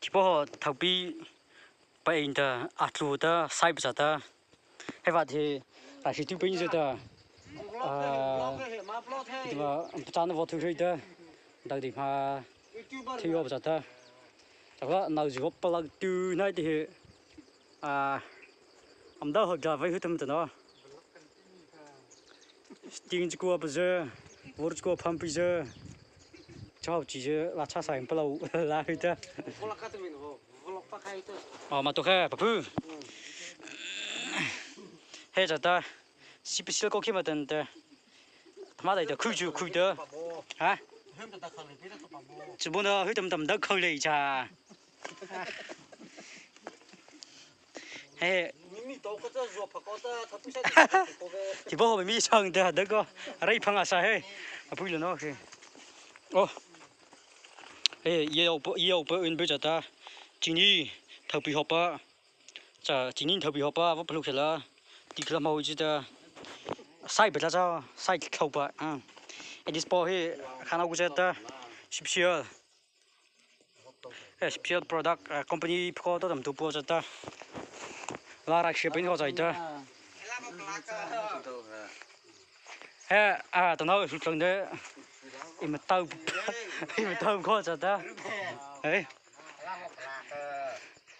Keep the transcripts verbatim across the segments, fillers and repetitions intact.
Chipao ho thokpi pa ei ta, a tlu ta, sai pa cha ta. He vâta he, a si tu pa ei ta. Ah, tima, pachâna vaw thu hei ta. Dak di ma, thi yo pa cha ta. Chakla, nau zi vaw palak tu nai ti he. Ah, am da ho ga vai hu tam ta no. Sting chikua pa zy, vur chikua phampi zy, chau chi zy, la cha sai palôh la hei ta. Aw, ma to kha, papu. He cha ta, special ko khi ma tan ta. Thma dai ta, khu chu khu ta. Ha? Chu bu na, hui tam tam da khau lei cha. He. Ti bo mi sang da da ko. Rai phang a sa he. A pui lo no he. Oh. He, ye au po, ye au po un bu cha ta. Chini, thokpi ho pa. Cha, chini thokpi ho pa, vaw paluk sa la. Ti kla mau chi ta. Sai pa cha cha, sai thokpa. Ah. It is po he, khana ku cha ta. Special. Eh, special product, eh, company pha ko to tam tu po cha ta. La rak shi pin ko cha ta. He, ah, to nau su tlang de. I ma tau, i ma tau ko cha ta. Hey.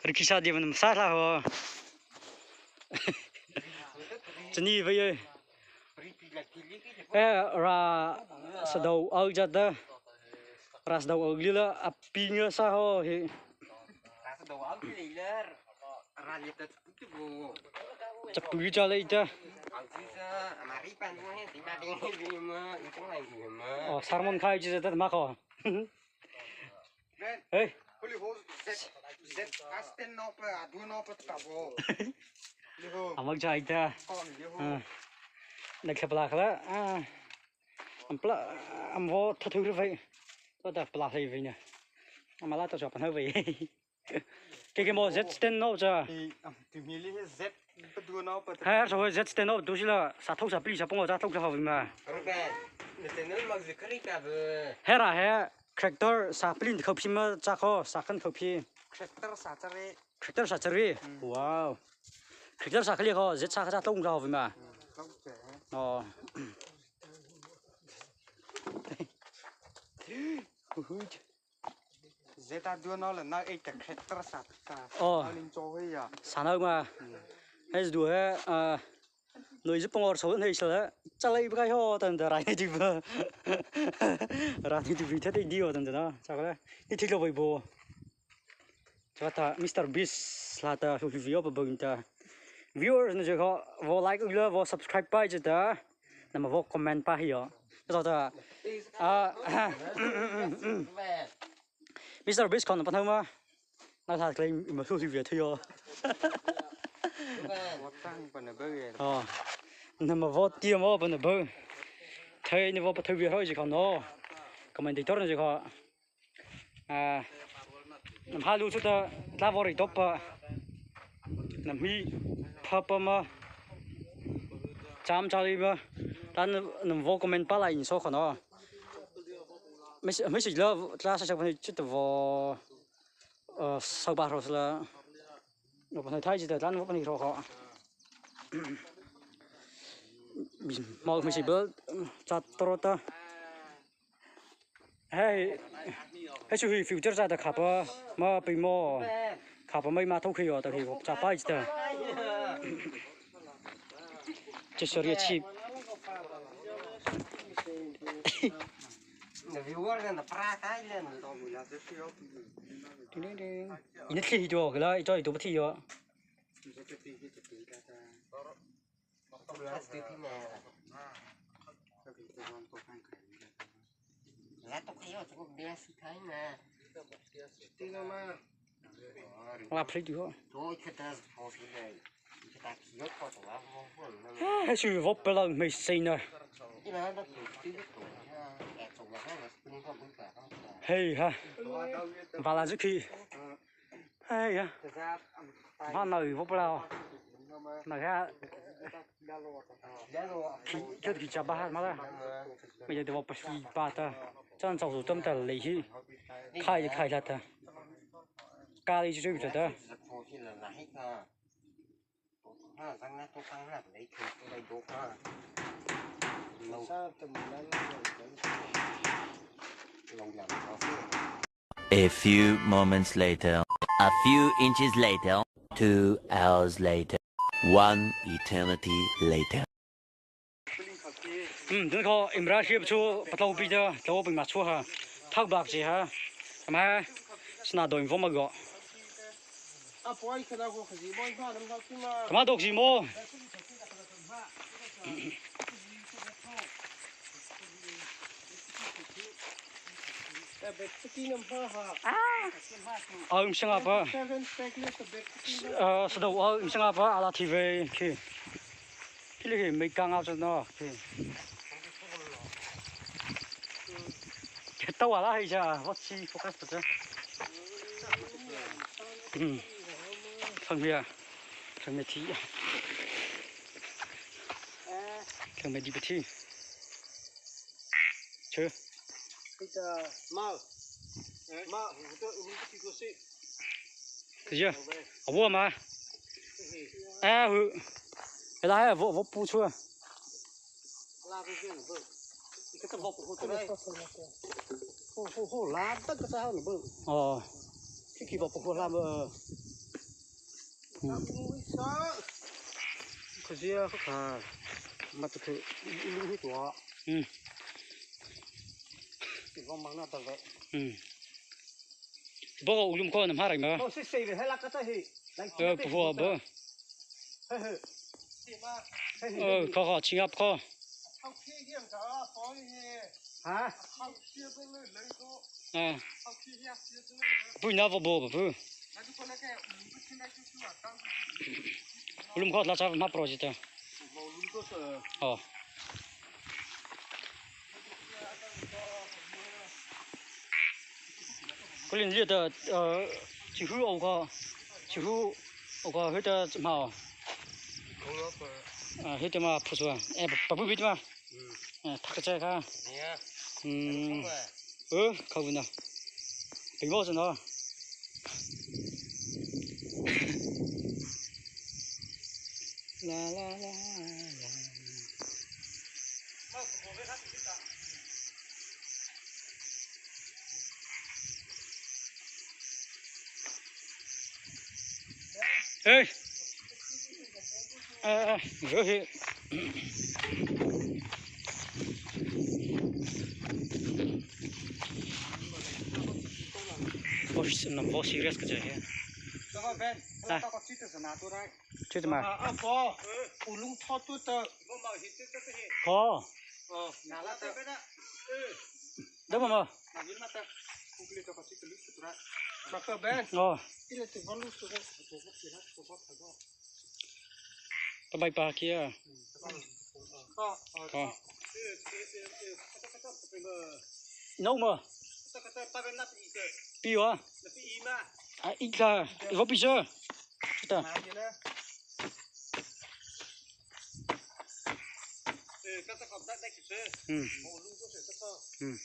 Rikisa di man sa la ho. Chani ve ye. Eh, ra sa dau au cha ta. Ra sa dau au li la a pi nga sa ho he. Cha pu li cha le ta. Oh, sermon khai chi ta ma ko. Hey. Amag jai ta. Ah. Nak sa pala kala. Ah. Am pala, am vaw thathu ri vai. To ta pala hlei vai na. Am la to sa pan hlei vai. Ke ke mo Z stand no cha. He, so Z stand no tu sila sa thok sa pli sa pong cha thok sa hau ma. He ra he. Tractor sa pli khau phi ma cha ko, sa kan khau phi. Tractor sa chari. Tractor sa chari. Wow. Tractor sa khali ko, Z sa cha tlong sa hau ma. Oh. Z a du no le na ei ta tractor sa sa. Oh. Sa nau ma. He du he, ah, Noi zi pangawr so nei sala, chalai ba kai ho tan da rai nei di ba. Rai nei di ba, thei di ho tan da na. Chakala, i thei lo bai bo. Chata Mister Beast la ta hu hu video pa bang ta. Viewers na je ho, vo like u la, vo subscribe pa je ta. Nama vo comment pa hi yo. Chata, ah, Mister Beast kon pa thau ma. Na hla klei ma hlu hli ve thei yo. Oh. Na ma vo ti ma pa na bo. Thei ni vo pa thei ve hoi ji kha no. Commentator ni ji kha. Ah. Na hla lu chu ta tla vo ri top pa. Na mi pha pa ma. Cham cha li ma. Tla na vo comment pa la in so kha no. Message, message la tla sa sa pa ni chu ta vo. Ơ, sau ba ro sala. No pa thai ji ta tlan vo pa ni ro ko. Mau mi si bel, cha tro ta. Hey, hey, su hi future cha ta kha pa, ma pi mo. Kha pa mai ma thok hi yo ta hi cha pa ji ta. Che sorry chi. Ding, ding, ding. Ina thli hi tu, kala, i choi tu pa thi yo. La phli tu ho. He su vo pela mei sei na. Hei ha. Vala zu ki. Hei ha. Ma na vo pela. Na ha. Ki, ki, ki cha ba ha ma la. Mei de vo pa si pa ta. Chan chau zu tam ta lei hi. Khai, khai la ta. kari chu chu ta. A few moments later. A few inches later. Two hours later. One eternity later. Hmm, dun ko imra shi chu patau pi da, tau pi ma chu ha. Thak bak chi ha. Ama sna do invo ma go. Tama dok si mo. Ah, um sanga pa. Ah, sa do, ah, um sanga pa, ala thi ve, khi. Khi le khi, mei kang au sa no, khi. Khi tau ala hi ja, what si focus pa ja. Hmm. Thang mia. Thang mia thi. Thang mia di pa thi. Chơ. Ita, mau. Mau, ito, ito, ito, ito, ito. Kazia. Awo ma. Eh, hu. Ela he, vo, vo pu chua. Ho, ho, ho, la, ta ka sa ha na bo. Oh. Ki, ki vo pu ho la bo. Hmm. Kazia ka ka. Ma tu ke, lu hi tua. Hmm. Ki vo ma na ta ve. Hmm. Bo ulum ko na ma rai ma. Ko si se ve, he la ka ta hi. Lai, eh, pu ho bo. He, he. He, he. Eh, ko ko, ching ap ko. Ha? Ah. Pu na vo bo, pu. Ulum ko la cha ma project. Oh. Ko lin lia ta, eh, chi hu au ka, chi hu au ka hu ta ma. Ah, hu ta ma phu sua. Eh, pa, pa pu bi ta ma. Eh, thak cha ka. Hmm. Eh, ka bu na. Pi mo sa na. La, la, la, la. Ê. Ê, ê, vô hi. Vô, nâ vô serious ka cha hi. Nâ. Chi ta ma. A, a, bo. U lung tho tu ta. Ko. O, nâ la ta. Dâ ma ma. Nâ yin ma ta. Ku kli ta ka chi ta lu tu ra. Sa ka ben. O. Ile tu va lu tu ra. Tu va chi la, tu va ta va. Ta bai pa kia. Ko. Ko. Nâ ma. Pi wa. A, i ta. Vo pi sa. Chi ta. Hmm. Hmm.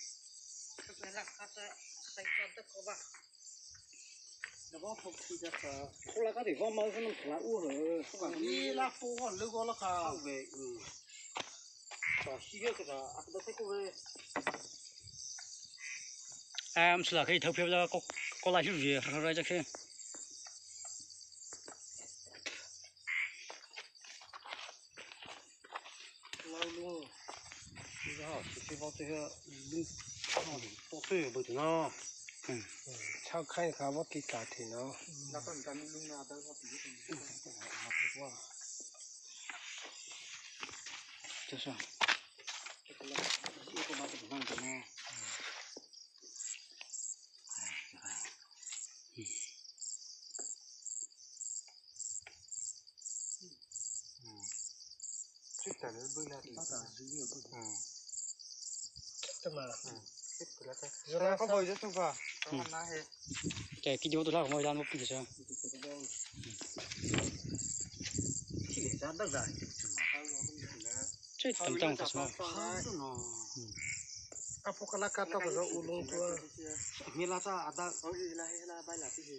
Am sula kei thau phe la ko, ko la hiu ve, ra, ra, ja kei. Lau lu. Ti ha, ti ti va ti ha, lu. To ti bu ti na. Hmm. Chau khai kha va ti ta ti na. Na kan kan lu na da va ti. Ti sa. Ko ma ti na. Kei ki jo tu la mo dan mo pi sa. Chei tam tam ka sma. Ka pho ka la ka ta ka zo u lung tua. Mi la ta ada. O hi la hi la bai la ti hi.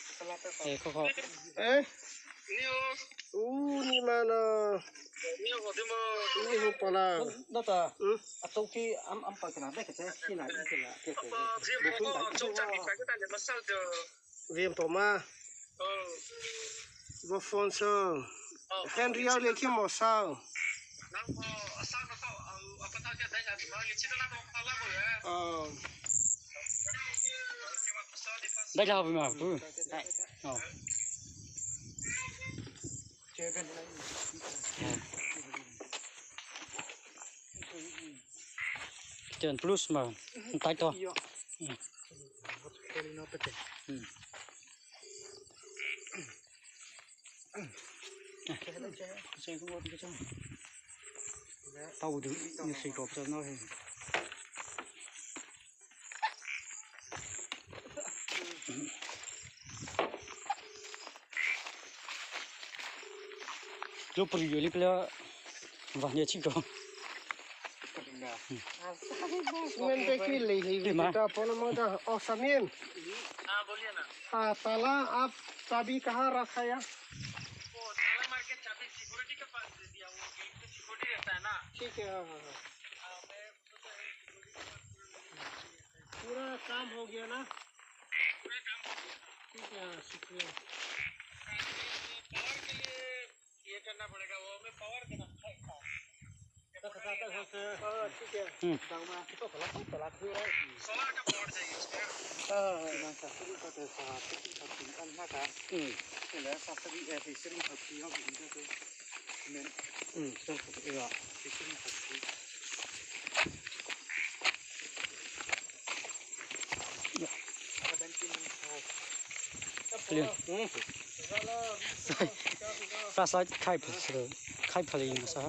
Eh, kho kho. Eh? U ni ma na. Ni ho pala. Nata. Hmm? A chawki am, am pa kina, bek kina, kina, kina. Vem toma. Vo phone sa. Henry au le ki mo sa. Oh. Dai la bu ma bu. Dai. Oh. Ten plus ma. Dai to. Hmm. Hmm. Tao du, ni sei ko psa no he. Lo pri yo li pla va ne chi ko. Cement bag hi lei lei. Pi ma. Ka pona ma da. Oh, Samim. हाँ, बोलिए ना। हाँ, ताला आप चाबी कहाँ रखा है? वो ताला मार के चाबी सिक्योरिटी के पास दे दिया, वो गेट पे सिक्योरिटी रहता है ना। ठीक है, हाँ, हाँ, हाँ। हाँ, मैं पूरा काम हो गया ना? पूरा काम हो गया। ठीक है, हाँ, शुक्रिया। पावर के लिए ये करना पड़ेगा, वो हमें पावर देना पड़ेगा। हाँ, ठीक है। हम्म। सोलर का पावर चाहिए उसमें। हाँ, हाँ। हम्म। हम्म, सर, सर, या। Flashlight khai pha, khai pha le sa.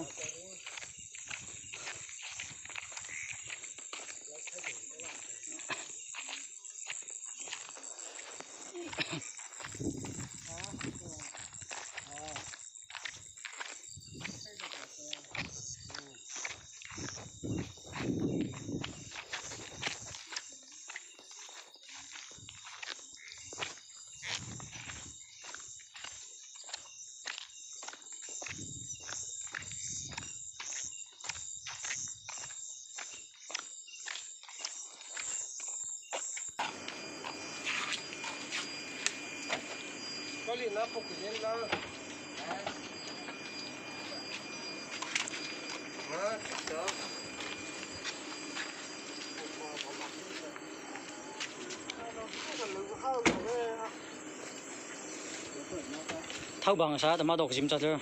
Thao bang sa ta ma dok zim cha le.